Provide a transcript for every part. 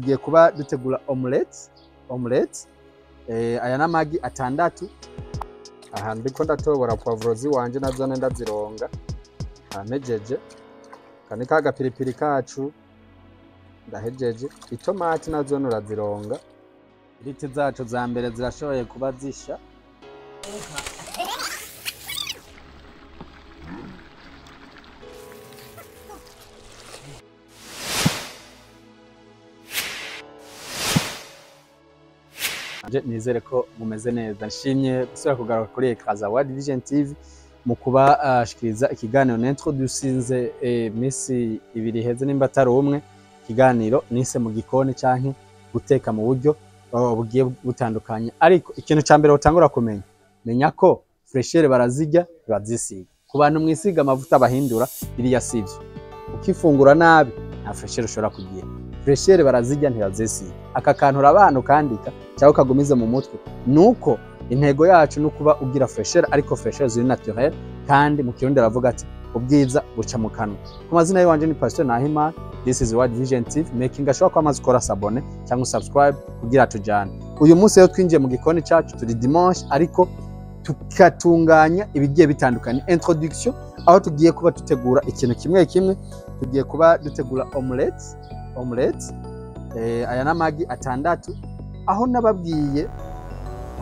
Tugiye kuba dutegura omelette. Aya n'amagi 6. Aha ndiko ndatobora poivron ziwanje nazo ndazironga. Amejeje. Kani ka gapiripiri kacu ndahejeje. Itomati nazo urazironga. Iriti zacu za mbere zirashoboye kuba zisha. Nizere ko mumeze neza. Nshimye gusubira kugaruka kuri Ekaza World Vision TV mu kubashikiriza ikiganiro nintroducinze misi ibiri heze nimba atari umwe, ikiganiro nise mu gikoni canke guteka mu buryo bugiye butandukanye. Ariko ikintu ca mbere utangura kumenya, menya ko freshere barazirya bazisiga. Ku bantu mwisiga amavuta bahindura iriya sivyo. Ukifungura nabi nta freshere ushobora kugira. Freshere barazirya ntibazisiga. Aka kantu urabana ukandika cyangwa ukagumiza mu mutwe, nuko intego yacu nukuba ugira freshere, ariko freshere ziri naturel, kandi mu Kirundi aravuga ati ubwiza buca mu kanwa. Ku mazina yiwanje ni Pastor Nahimana, this is World Vision TV, making sure ko amaze ukora s'abonner cyangwa subscribe kugira tujane. Uyu munsi rero twinjiye mu gikoni cyacu, turi dimanche, ariko tukatunganya ibigiye bitandukanye. Introduction aho tugiye kuba dutegura ikintu kimwe kimwe. Tugiye kuba dutegura omelette. Aya n'amagi 6, aho nababwiye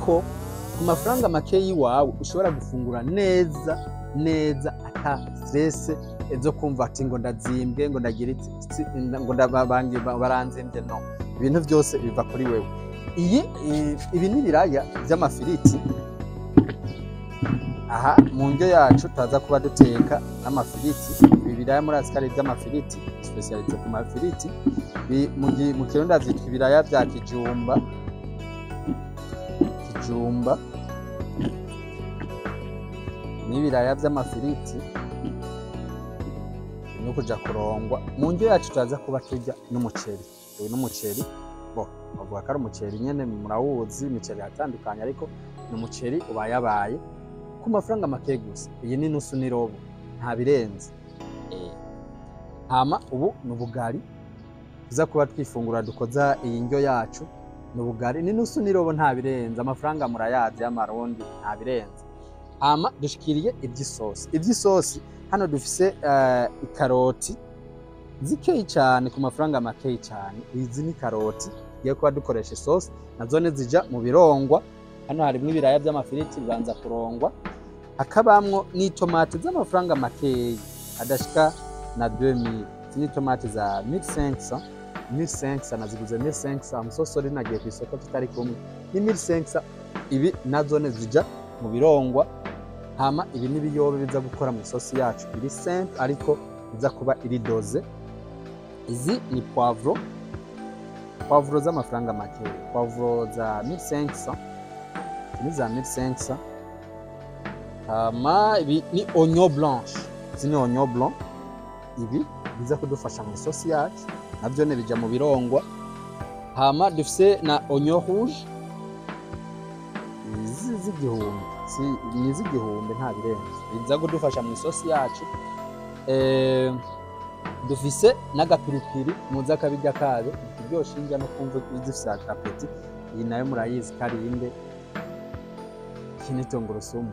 ko ku mafaranga make yiwawe ushobora gufungura neza neza ata stress zo kumva ati ngo ndazimbwe, ngo ndagira iki, ngo ndabangi baranzimbye. No, ibintu byose biva kuri wewe. Ibi ni ibiraya by'amafiriti. Aha mu ndyo yacu turaza kuba duteka n'amafiriti. Ibi biraya murazi ko ari iby'amafiriti, specialite ku mafiriti. Mu Kirundi vyitwa ibiraya vya kijumba. Kijumba ni ibiraya vy'amafiriti no kuja kurongwa. Mu ndyo yacu turaza kuba turya n'umuceri. Uyu n'umuceri, bo bavuga ko ari umuceri nyene, murawuzi imiceri yatandukanye, ariko ni umuceri ubayabaye ku mafaranga make gusa. Iyi ni nusu n'irobo, nta birenze. Hama ubu ni ubugari tuza kuba twifungura dukoza iyi ndyo yacu. Ni ubugari ni nusu n'irobo, nta birenze. Amafaranga murayazi y'amarundi, nta birenze. Hama dushikiriye iby'isosi. Iby'isosi hano dufise ikaroti zikeyi cyane ku mafaranga makeyi cyane. Izi ni karoti tugiye kuba dukoresha isosi, nazo zija mu birongwa. Hano harimwo ibiraya by'amafiriti bibanza kurongwa, hakabamwo n'itomati z'amafaranga makeyi adashika na 2000. Izi ni tomati za 1500, 1500 naziguze 1500. Amusosori nagiye ku isoko tutari kumwe, ni 1500. Ibi nazo zija mu birongwa. Hama ibi ni ibiyobe biza gukora mu isosi yacu, iri simple ariko biza kuba iri doze. Izi ni poivron z'amafaranga makeyi, poivron za 1500, ni za 1500. Hama ibi ni oignon blanche, izi ni oignon blanc. Ibi biza kudufasha mu isosi yacu, navyo ne bija mu birongwa. Hama dufise na oignon rouge, izi z'igihumbi, ni z'igihumbi nta birenze, biza kudufasha mu isosi yacu. Dufise n'agapiripiri muza akabirya kayo, ikiryoshe indya no kumva zifise akapeti. Iyi nayo murayizi karinde, iki ni tungurusumu,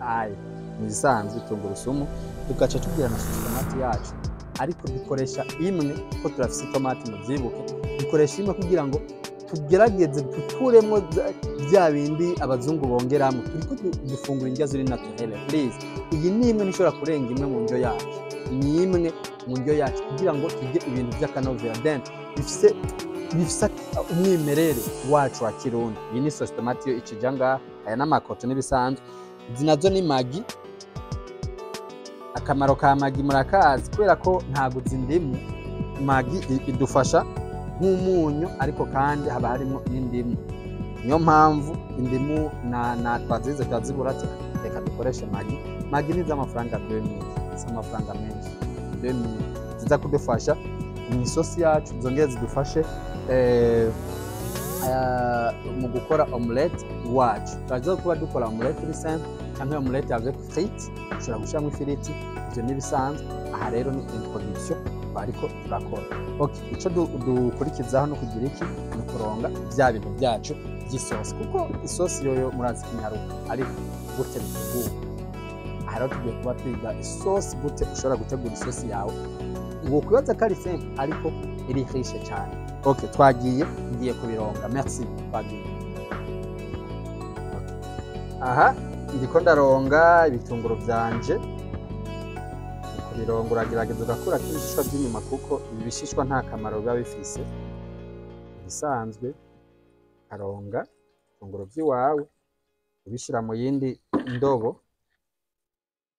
ayi ni isanzwe tungurusumu. Tugaca tugira na tomati yacu, ariko dukoresha imwe kuko turafise itomati, muvyibuke dukoresha imwe kugira ngo tugerageze dukuremo bya bindi abazungu bongeramo. Turiko dufungura indya ziri naturelle, please. Iyi ni imwe nishobora kurenga imwe mu ndyo yacu, ni imwe mu ndyo yacu kugira ngo turye ibintu by'akanovera, then bifise umwimerere wacu wa Kirundi. Iyi ni sauce tomate yo ikija ngaha. Aya n'amakoto n'ibisanzwe. Izi nazo ni magi. Akamaro ka magi murakazi, kubera ko ntaguza indimu. Magi idufasha nk'umunyu, ariko kandi haba harimo n'indimu. Niyo mpamvu indimu na twazize twazibura, reka dukoreshe magi. Magi ni z'amafaranga 2000, si amafaranga menshi, 2000 ziza kudufasha mu isosi yacu, zongere zidufashe mu gukora omelette wacu. Turaza kuba dukora omelette iri simple cyangwa omelette avec frites, ushobora gushiramo ifiriti, ivyo ni bisanzwe. Aha rero ni introduction Twariko turakora. Okay, ico dukurikizaho no kugira iki? Ni ukuronga vya bintu byacu by'isosi, kuko isosi yoyo murazi kinyaruka, ariko gute bitegurwa. Aha rero tugiye kuba twiga isosi, gute ushobora gutegura isosi yawe. Wokwibaza ko ari simple, ariko iri riche cyane. Okay, twagiye, ngiye kubironga. Merci, twagiye. Aha ndiko ndaronga ibitunguru vyanje. Kubironga uragerageza ugakurako ibishishwa by'inyuma, kuko ibi bishishwa nta kamaro biba bifise. Ibisanzwe ukaronga ibitunguru vy'iwawe, ubishira mu yindi ndobo,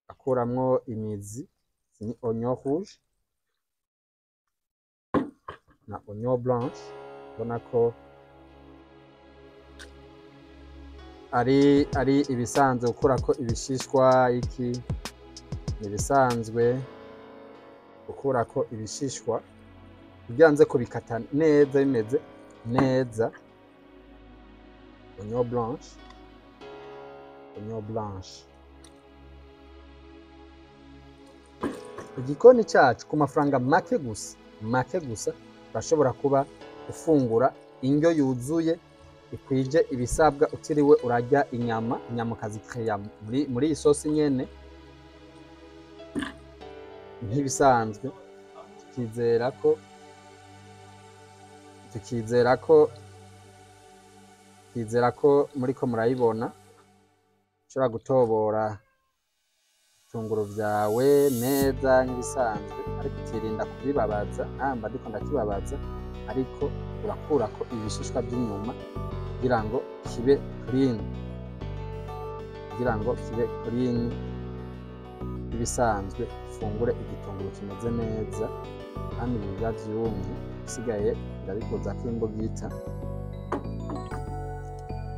akuramwo imizi. Ni oignon rouge na oignon blanche, ubona ko ari ibisanzwe gukurako ibishishwa. Iki ni ibisanzwe gukurako ibishishwa kugira nze kubikata neza, bimeze neza. Oignon blanche, oignon blanche. Igikoni cyacu ku mafaranga make gusa, make gusa, urashobora kuba ufungura indyo yuzuye ikwije ibisabwa, utiriwe urarya inyama. Inyama ukazikeya muri iyi sosi nyene nk'ibisanzwe. Tukizera ko muriko murayibona. Ushobora gutobora ibitunguru vyawe neza nk'ibisanzwe, ariko ukirinda kubibabaza. Namba ndiko ndakibabaza, ariko urakurako ibishishwa by'inyuma kugira ngo kibe clean, kugira ngo kibe clean. Ibisanzwe ufungure igitunguru kimeze neza kandi biba vyumye. Isigaye ndabikuzako imbugita,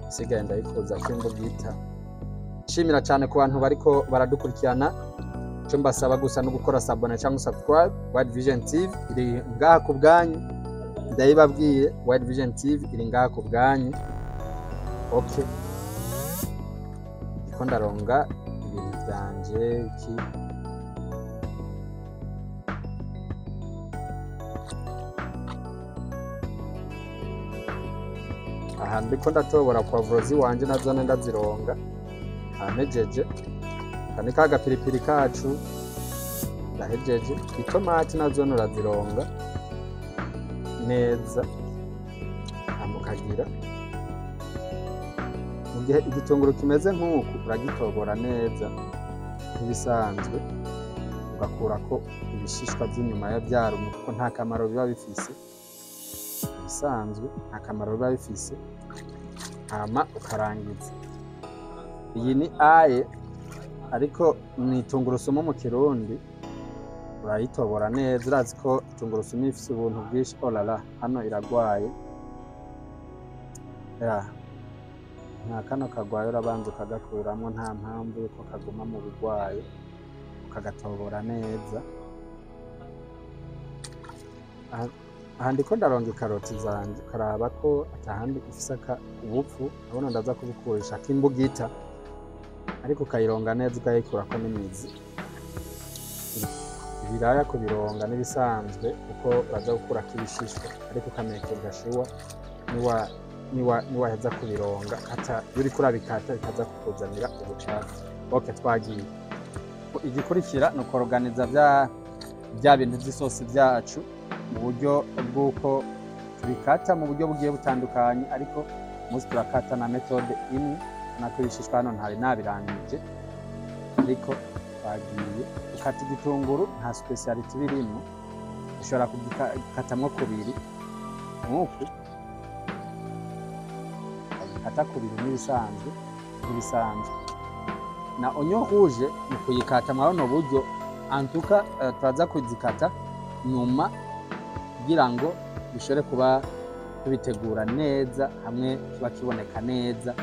isigaye ndabikuzako imbugita. Nshimira cyane ku bantu bariko baradukurikirana. Icyo mbasaba gusa no gukora s'abonner cyangwa subscribe. World Vision TV iri ngaha ku bwanyu, ndayibabwiye. World Vision TV iri ngaha ku bwanyu. Okay, ndiko ndaronga ibintu vyanje iki. Aha ndiko ndatobora poivron ziwanje, nazone ndazironga amejeje. Aka ni ka gapiripiri kacu, ndahejeje. Itomati nazone urazironga neza, hama ukagira mu gihe igitunguru kimeze nk'uku, uragitobora neza nk'ibisanzwe, ugakurako ibishishwa by'inyuma ya byarumye, kuko nta kamaro biba bifise. Ibisanzwe nta kamaro biba bifise, hama ukarangiza. Iyi ni ail, ariko ni tungurusumu mu Kirundi. Urayitobora neza, urazi ko tungurusumu ifise ubuntu bwinshi. Olala, hano iragwaye ya nta kano kagwaye, urabanza ukagakuramo, nta mpamvu yuko kaguma mu bigwaye, ukagatobora neza. Aha ndiko ndaronga ikaroti zanje, ukaraba ko atahandi ifise ubupfu. Urabona ndaza kubukurisha k'imbugita, ariko ukayironga neza, ukayikurako n'imizi. Ibiraya kubironga n'ibisanzwe, kuko uraza gukurako ibishishwa, ariko ukamekerwa sure niwaheza kubironga hata iyo uriko urabikata bikaza kukuzanira ubucafu. Okay, twagiye. Igikurikira ni ukoroganiza bya bintu by'isosi byacu mu buryo bw'uko tubikata mu buryo bugiye butandukanye, ariko umunsi turakata na méthode imwe. Nako ibishishwa hano ntari nabirangije, ariko twagiye. Gukata igitunguru nta spécialité birimo, ushobora kugikatamwo kubiri nk'uku, ukagikata kubiri nk'ibisanzwe. Na oignon rouge mu kuyikata muri buno buryo antuka, turaza kuzikata nyuma kugira ngo dushobore kuba tubitegura neza, hamwe kiba kiboneka neza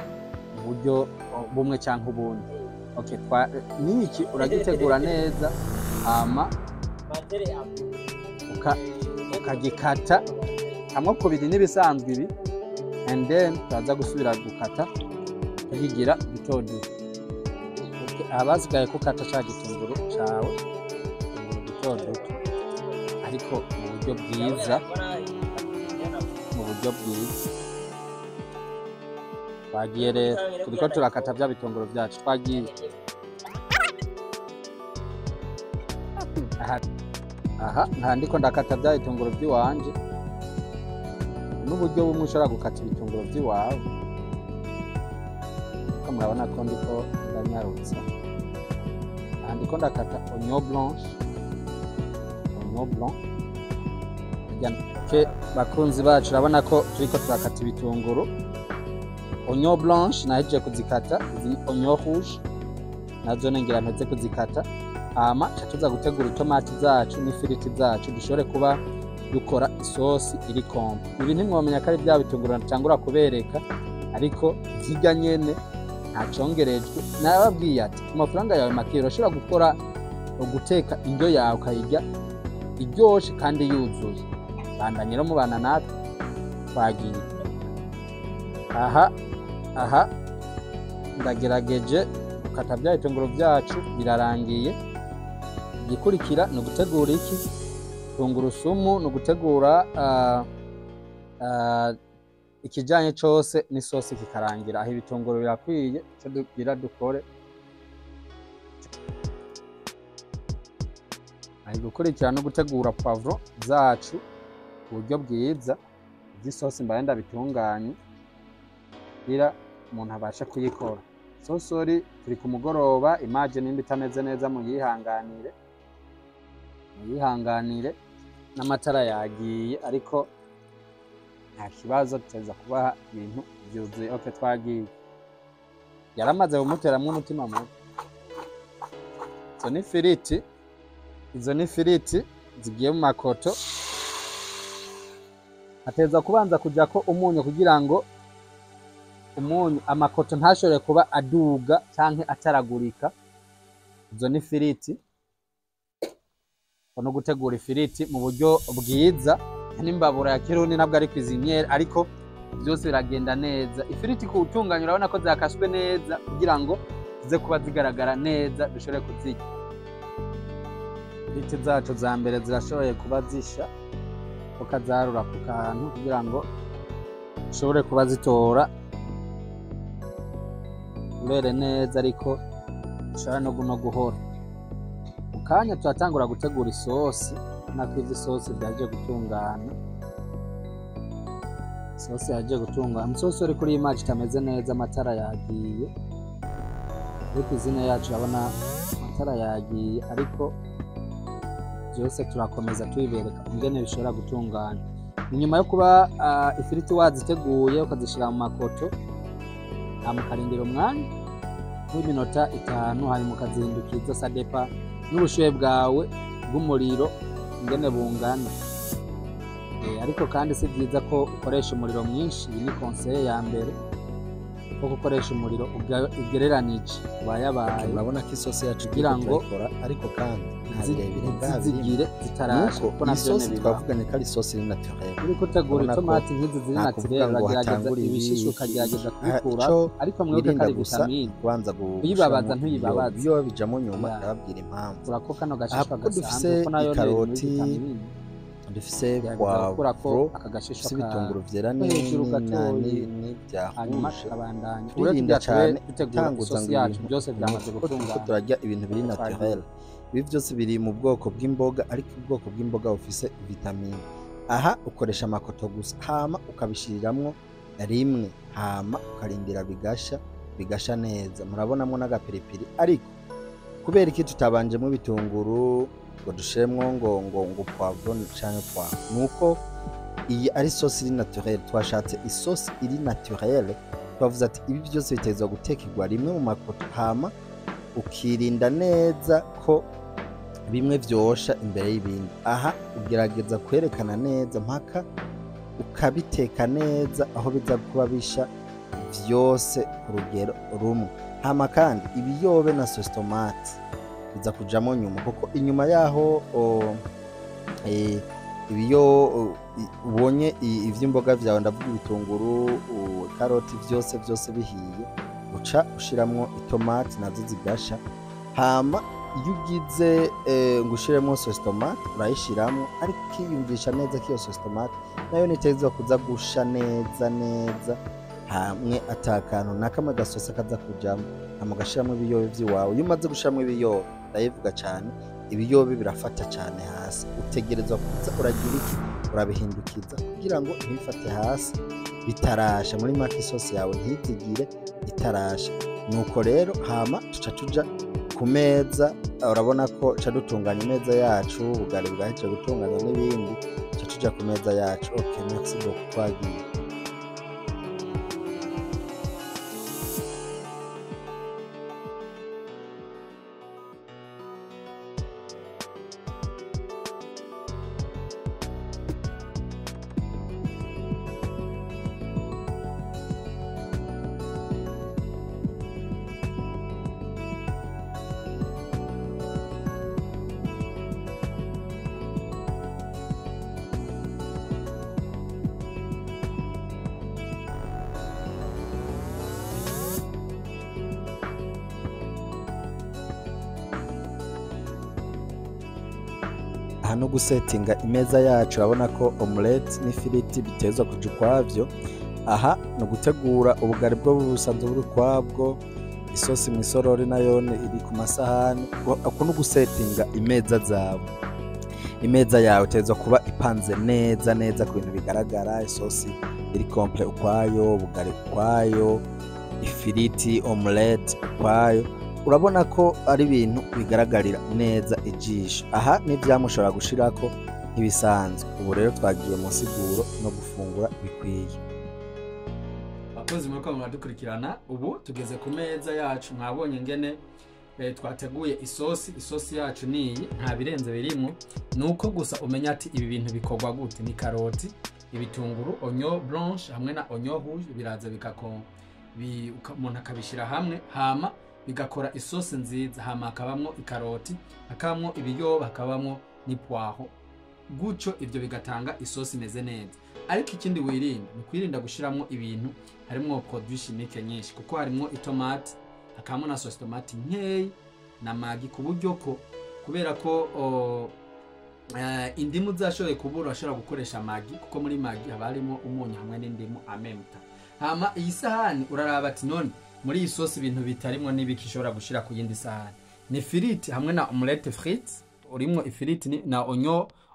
mu buryo bumwe canke ubundi. Okay, niki uragitegura neza, hama ukagikata hamwe kubiri n'ibisanzwe ibi, and then turaza gusubira gukata tukigira duto duto. Okay, abasigaye kukata ca gitunguru cawe, gitunguru duto duto. ariko mu buryo bwiza, mu buryo bwiza. Twagiye rero, turiko turakata bya bitunguru vyacu, twagiye. Aha aha nta ndiko ndakata bya bitunguru vy'iwanje. N'uburyo bumwe ushobora gukata ibitunguru vy'iwawe, ariko murabona ko ndiko ndanyarutsa. Aha ndiko ndakata oignon blanche, oignon blanc. Ke bakunzi bacu, urabona ko turiko turakata ibitunguru. Oignon blanche nahejeje kuzikata, izi oignon rouge nazo ngira mpeze kuzikata. Hama ca tuza gutegura itomati zacu n'ifiriti zacu, dushobore kuba dukora isosi iri kompa. Ibi ntimwomenya ko ari bya bitunguru ntangura kubereka, ariko vyirya nyene ntacongerejwe. Nababwiye ati ku mafaranga yawe make urashobora gukora guteka indyo yawe ukayirya iryoshe kandi yuzuye. Bandanye rero mubana natwe, twagiye. Aha aha ndagerageje gukata bya bitunguru vyacu, birarangiye. Igikurikira ni ugutegura iki? Tungurusumu, ni ugutegura ikijanye cose n'isosi kikarangira. Aho ibitunguru birakwiye, ico tugira dukore aho gukurikira no gutegura poivron zacu ku buryo bwiza. Ivy'isosi mbaye ndabitunganye kugira umuntu abashe kuyikora. So sorry, turi ku mugoroba, image nimba itameze neza muyihanganire, muyihanganire, n'amatara yagiye, ariko nta kibazo, tuteza kubaha ibintu vyuzuye. Okay, twagiye. Yaramaze kumuteramwo umutima mubi. Izo ni firiti, izo ni firiti zigiye mu makoto. Ateza kubanza kujako umunyu kugira ngo umunyu amakoto ntashobore kuba aduga canke ataragurika. Izo ni firiti. No gutegura ifiriti mu buryo bwiza, n'imbabura ya kirundi ntabwo ari cuisinière, ariko byose biragenda neza. Ifiriti ku utunganya urabona ko zakaswe neza kugira ngo zize kuba zigaragara neza, dushobore kuzirya. Ifiriti zacu za mbere zirashoboye kuba zisha, ukazarura ku kantu kugira ngo ushobore kuba zitora urere neza, ariko ushobora no guhora. Mu kanya turatangura gutegura isosi, nako ivyo isosi vyaje gutungana. Isosi yaje gutungana. Umusosi uri kuri image itameze neza, amatara yagiye. Ariko izina yacu urabona amatara yagiye, ariko byose turakomeza tubibereka ingene bishobora gutungana. Inyuma yo kuba ifiriti waziteguye ukazishira mu makoto, hama ukarindira umwanya w'iminota 5, hanyuma ukazihindukiza, ça dépend n'ubushuhe bwawe bw'umuriro ingene bungana. Ariko kandi si byiza ko ukoresha umuriro mwinshi. Iyi ni conseil ya mbere, ko gukoresha umuriro ugereranije ubayabaye. Murabona ko isosi yacu kugira ngo turayikora, ariko kandi nta birebire ngaha birimo. Ntizigire zitarasha, Nuko kuko iyi navyo sosi bibaho. twavuganye ko ari isosi iri naturelle. Uriko utegura Urabona ko itomati nk'izi ziri nta naturelle, kuvuga ngo uragerageza hatangure ibi, ibishishwa ukagerageza kubikura, ico ariko mwibuke ko wirinda ari gusa vitamine. kubanza Kuyibabaza gushiramo ntuyibabaze. ibiyoba bijamo nyuma, Ya. ndababwira impamvu. Kurako kano Aha gashishwa kuko gasanzwe, dufise kuko nayo ni muri ikaroti, vitamine. dufise Gerageza gukurako poivron, aka gashishwa dufise ibitunguru vyera ko hejuru gatoyi, n'ivya hanyuma rouge. tukabandanya. Turirinda Uretse tube cane dutegura gutanguza isosi ngo yacu, ibintu byose byamaze kuko turiko gutungana. turarya ibintu biri Twagiye. naturel. Ibi vyose biri mu bwoko bw'imboga, ariko ubwoko bw'imboga bufise vitamine. Aha ukoresha amakoto gusa, hama ukabishiriramwo rimwe, hama ukarindira bigasha, bigasha neza. Murabonamwo n'agapiripiri, ariko kubera iki tutabanjemwo ibitunguru ngo dushiremwo ngo poivron canke poivre? Nuko iyi ari isosi iri naturelle. Twashatse isosi iri naturelle, twavuze ati ibi byose bitegerezwa gutekerwa rimwe mu makoto, hama ukirinda neza ko bimwe vyosha imbere y'ibindi. Aha ugerageza kwerekana neza mpaka ukabiteka neza, aho biza kuba bisha vyose ku rugero rumwe. Hama kandi ibiyobe na sauce tomate biza kujamo nyuma, kuko inyuma yaho ibiyo ubonye ivy'imboga vyawe, ndavuga ibitunguru, karoti, vyose vyose bihiye, uca ushiramwo itomati nazo zigasha, hama Iyo ugize ngo ushiremo sauce tomate, urayishiramwo, ariko ukiyumvisha neza ko iyo sauce tomate nayo nitegerezwa kuza gusha neza neza, hamwe ata kantu na kamwe gasosa kaza kujamwo. Hama ugashiramwo ibiyobe vy'iwawe. Iyo umaze gushiramwo ibiyobe, ndabivuga cane, ibiyobe birafata cane hasi, utegerezwa kuza uragira iki, urabihindukiza kugira ngo ntibifate hasi bitarasha. Muri make, isosi yawe ntizigire itarasha. Nuko rero hama tuca tuja ku meza. Urabona ko ca dutunganya imeza yacu, ubugari bwahejeje gutunganywa n'ibindi, ca tuja ku meza yacu. Okay, merci beaucoup, twagiye. Aha no gusetinga imeza yacu, urabona ko omelette n'ifiriti bitezwa kuja ukwavyo. Aha ni ugutegura ubugari bwo busanzwe buri ukwabwo, isosi mw'isorori nayo iri ku masahani. Uku ni ugusetinga imeza zawe. Imeza yawe itegerezwa kuba ipanze neza neza ku bintu bigaragara: isosi iri complet ukwayo, ubugari ukwayo, ifiriti, omelette ukwayo. Urabona ko ari ibintu bigaragarira neza ijisho. Aha n'ivyamwa ushobora gushirako nk'ibisanzwe. Ubu rero twagiye mu nsiguro no gufungura bikwiye. Abakozi, muriko muradukurikirana, ubu tugeze ku meza yacu. Mwabonye ngene twateguye isosi. Isosi yacu niyi, nta birenze birimwo, nuko gusa umenya ati ibi bintu bikorwa gute. Ni karoti, ibitunguru, oignon blanche hamwe na oignon rouge, biraza bikako umuntu akabishyira hamwe, hama bigakora isosi nziza. Hama hakabamwo ikaroti, hakabamwo ibiyoba, hakabamwo n'ipoireau, gutyo ibyo bigatanga isosi imeze neza. Ariko ikindi wirinda ni kwirinda gushiramwo ibintu harimwo produit chimique nyinshi, kuko harimwo itomate, hakabamo na sauce tomate nkeyi na Maggi, ku buryo ko kubera ko indimu zashoboye kubura, urashobora gukoresha Maggi, kuko muri Maggi haba harimo umunyu hamwe n'indimu amemta. Hama iyi sahani uraraba ati none muri iyi sosi ibintu bitarimwo n'ibiki ishobora gushira ku yindi sahani? Ni firiti hamwe na omelette frites, urimwo ifiriti na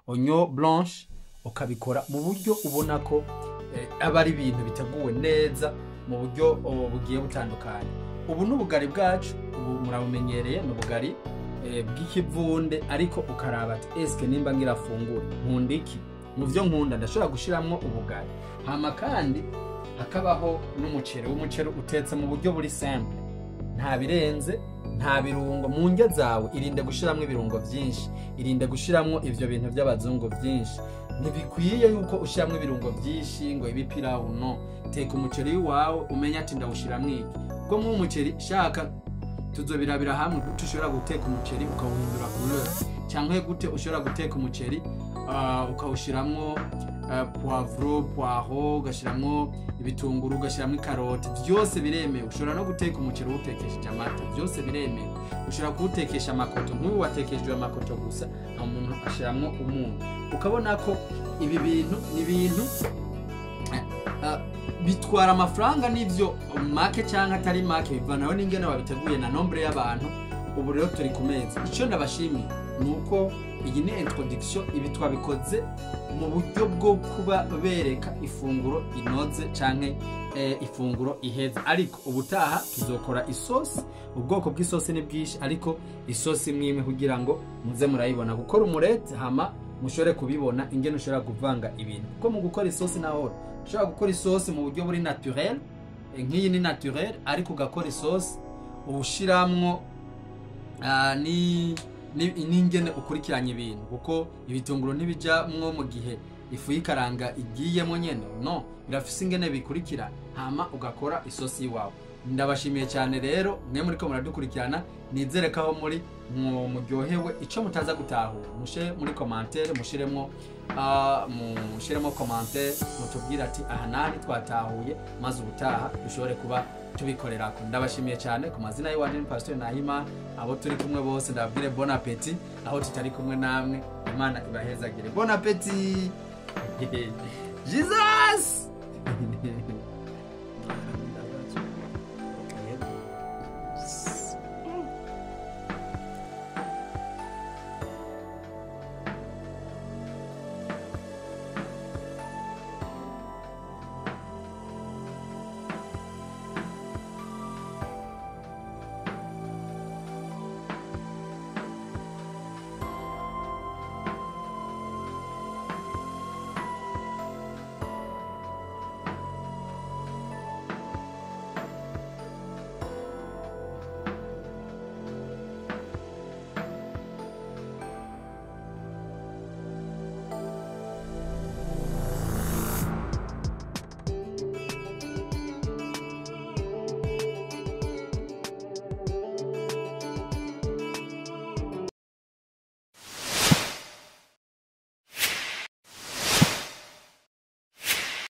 oignon blanche, ukabikora mu buryo ubona ko aba ari ibintu biteguwe neza mu buryo bugiye butandukanye. Ubu ni ubugari bwacu, ubu murabumenyereye, ni ubugari bw'ikivunde. Ariko ukaraba ati eske nimba ngira fungure nkunda iki? Mu byo nkunda ndashobora gushiramwo ubugari. Hama kandi hakabaho n'umuceri. Umuceri utetse mu buryo buri simple, nta birenze, nta birungo. Mu ndya zawe irinde gushiramwo ibirungo byinshi, irinde gushiramwo ivyo bintu by'abazungu byinshi. Ntibikwiye yuko ushiramwo ibirungo byinshi ngo ibipirawu. No teka umuceri wawe umenye ati ndawushiramwo iki, kuko mu umuceri shaka tuzobirabira hamwe gute ushobora guteka umuceri ukawuhindura couleur, cyangwa gute ushobora guteka umuceri ukawushiramwo poivron, poireau, ugashiramwo ibitunguru, ugashiramwo ikaroti, byose biremewe. Ushobora no guteka umuceri uwutekesheje amata, byose biremewe. Ushobora kuwutekesha amakoto, nk'ubu watekeshejwe amakoto gusa, nta muntu ashiramwo umunyu. Ukabona ko ibi bintu ni ibintu bitwara amafaranga n'ivyo make cyangwa atari make, bivanaho n'ingene babiteguye na nombre y'abantu. Ubu rero turi ku meza. Icyo ndabashimiye ni uko iyi ni introduction. Ibi twabikoze mu buryo bwo kuba bereka ifunguro inoze canke ifunguro iheze, ariko ubutaha tuzokora isosi. Ubwoko bw'isosi ni bwinshi, ariko isosi imwe imwe kugira ngo muze murayibona gukora umurete, hama mushobore kubibona ingene ushobora kuvanga ibintu, kuko mu gukora isosi naho ushobora gukora isosi mu buryo buri naturel, nk'iyi ni naturel, ariko ugakora isosi ushiramwo n'ingene ukurikiranya ibintu, kuko ibitunguru ntibijamwo mu gihe ifu y'ikaranga igiyemo nyene. No birafise ingene bikurikirana, hama ugakora isosi iwawe. Ndabashimiye cyane rero mwe muriko muradukurikirana. Nizere ko aho muri muryohewe. Icyo mutaza gutahura, mushe muri commentaire, mushiremo commentaire, mutubwire ati aha nani twatahuye, maze ubutaha dushobore kuba tubikorerako. Ndabashimiye cyane ku mazina y'iwanjye ni Pastor Nahima. Abo turi kumwe bose ndababwire bon appétit. Aho tutari kumwe namwe, Imana ibahezagire. Bon appétit. Jesus.